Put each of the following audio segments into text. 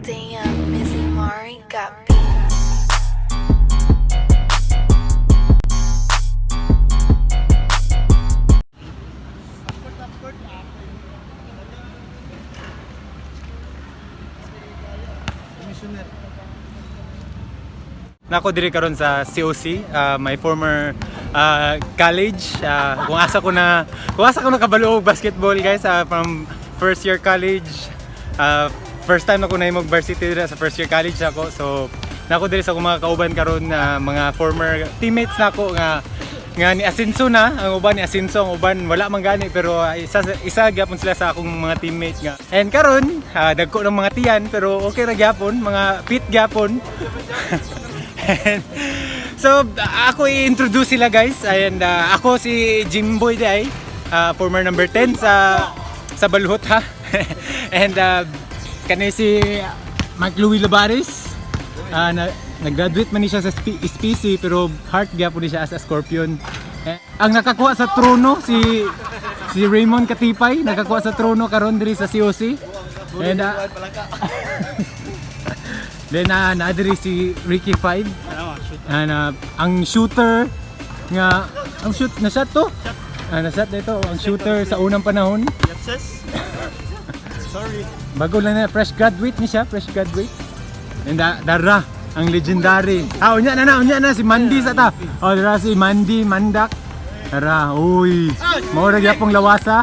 Damn, Missy Mari got beats. Nako diri karon sa COC, my former college. Kung asa ko nakabalo og basketball, guys, from first year college. First time ako nahimog varsity dira sa first year college ako. So nako diri sa akong mga kauban karon na mga former teammates nako nga nga ni Asenso na ang uban, ni Asenso ang uban, wala man gani, pero isa isa gyapon sila sa akong mga teammate nga. And karon dagko ng mga tiyan, pero okay ra gyapon, mga fit gyapon. And so ako i-introduce sila, guys, and ako si Jimboy Day, former number 10 sa Balhut ha. And kani si Mike Louis Labares, na, nag-graduate man ni siya sa SPC, pero heart gyapon ni siya as a Scorpion. Eh, ang nakakuha sa trono si si Raymond Katipay, nakakuha sa trono karon diri sa COC. And then naa diri si Ricky Five. And ang shooter nga ang shoot na shot to. Na shot dito ang shooter sa unang panahon. Sorry. Bago lang na fresh graduate ni siya, fresh graduate. And dara ang legendary. Ah, unya na si Mandy sa ta. Oh, dara si Mandy Mandak. Dara, uy. Mao ra gyapong lawasa.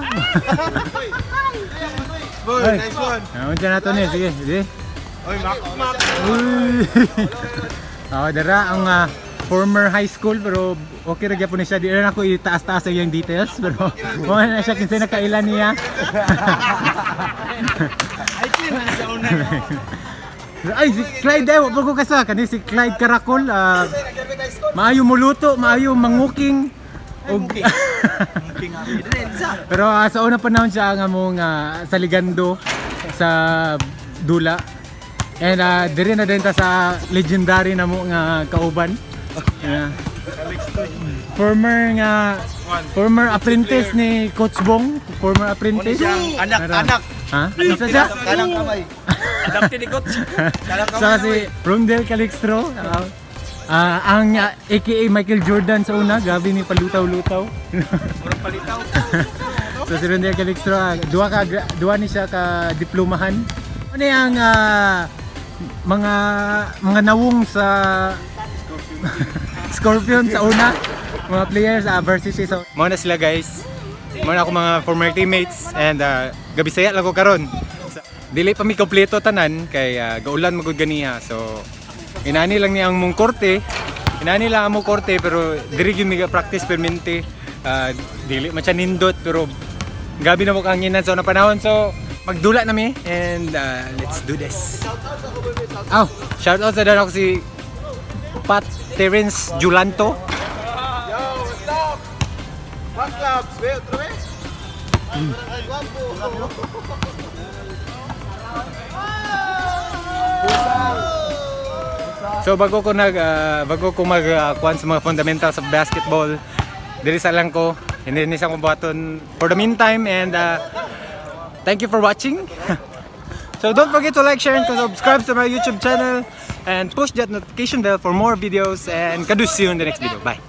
Boy, Ay. nice one. Ah, unya na to ni. Sige, sige. Oy, Mac, Mac. Uy. Oh, dara ang former high school, pero okay ra gyapon ni siya. Di ra nako itaas-taas ang iyang details, pero mo na siya kinsay nakailan niya. Ay, clean na sa una. Ay, si Clyde eh, wa pa ko kasa kani si Clyde Karakol, maayo muluto, maayo manguking. Og Mungkin nga. Pero sa unang panahon siya ang among saligando sa dula. And diri na din ta sa legendary na mo nga kauban. Yeah. Former nga former apprentice ni Coach Bong, former apprentice. Anak, Tara. anak. Ha? Isa siya? Kanang kamay. Adapted ni Coach. Kanang kamay. Sa si Rondel Calixtro, ang aka Michael Jordan sa una, grabe ni palutaw-lutaw. Murag palitaw. So si Rondel Calixtro, duha ni siya ka diplomahan. Ano yung mga mga nawong sa Scorpion sa una, mga players sa varsity, so mao na sila, guys. Mao na ako mga former teammates and gabi saya lang ko karon. Dili pa mi kompleto tanan kay gaulan magud ganiha, so inani lang niya ang mong korte. Inani lang ang mong korte, pero diri gyud mi practice permente. Dili man siya nindot, pero gabi na mo kanginan sa unang panahon, so magdula na mi and let's do this. Aw, shout out sa dan ako si Pat Terence Julanto. Yo, what's up? Back clubs, ve, otra vez. Ay, guwapo. So bago ko mag kuan sa mga fundamentals of basketball, diri sa lang ko, hindi ni sa akong buhaton for the meantime, and thank you for watching. So don't forget to like, share and subscribe to my YouTube channel and push that notification bell for more videos, and kadus, see you in the next video. Bye.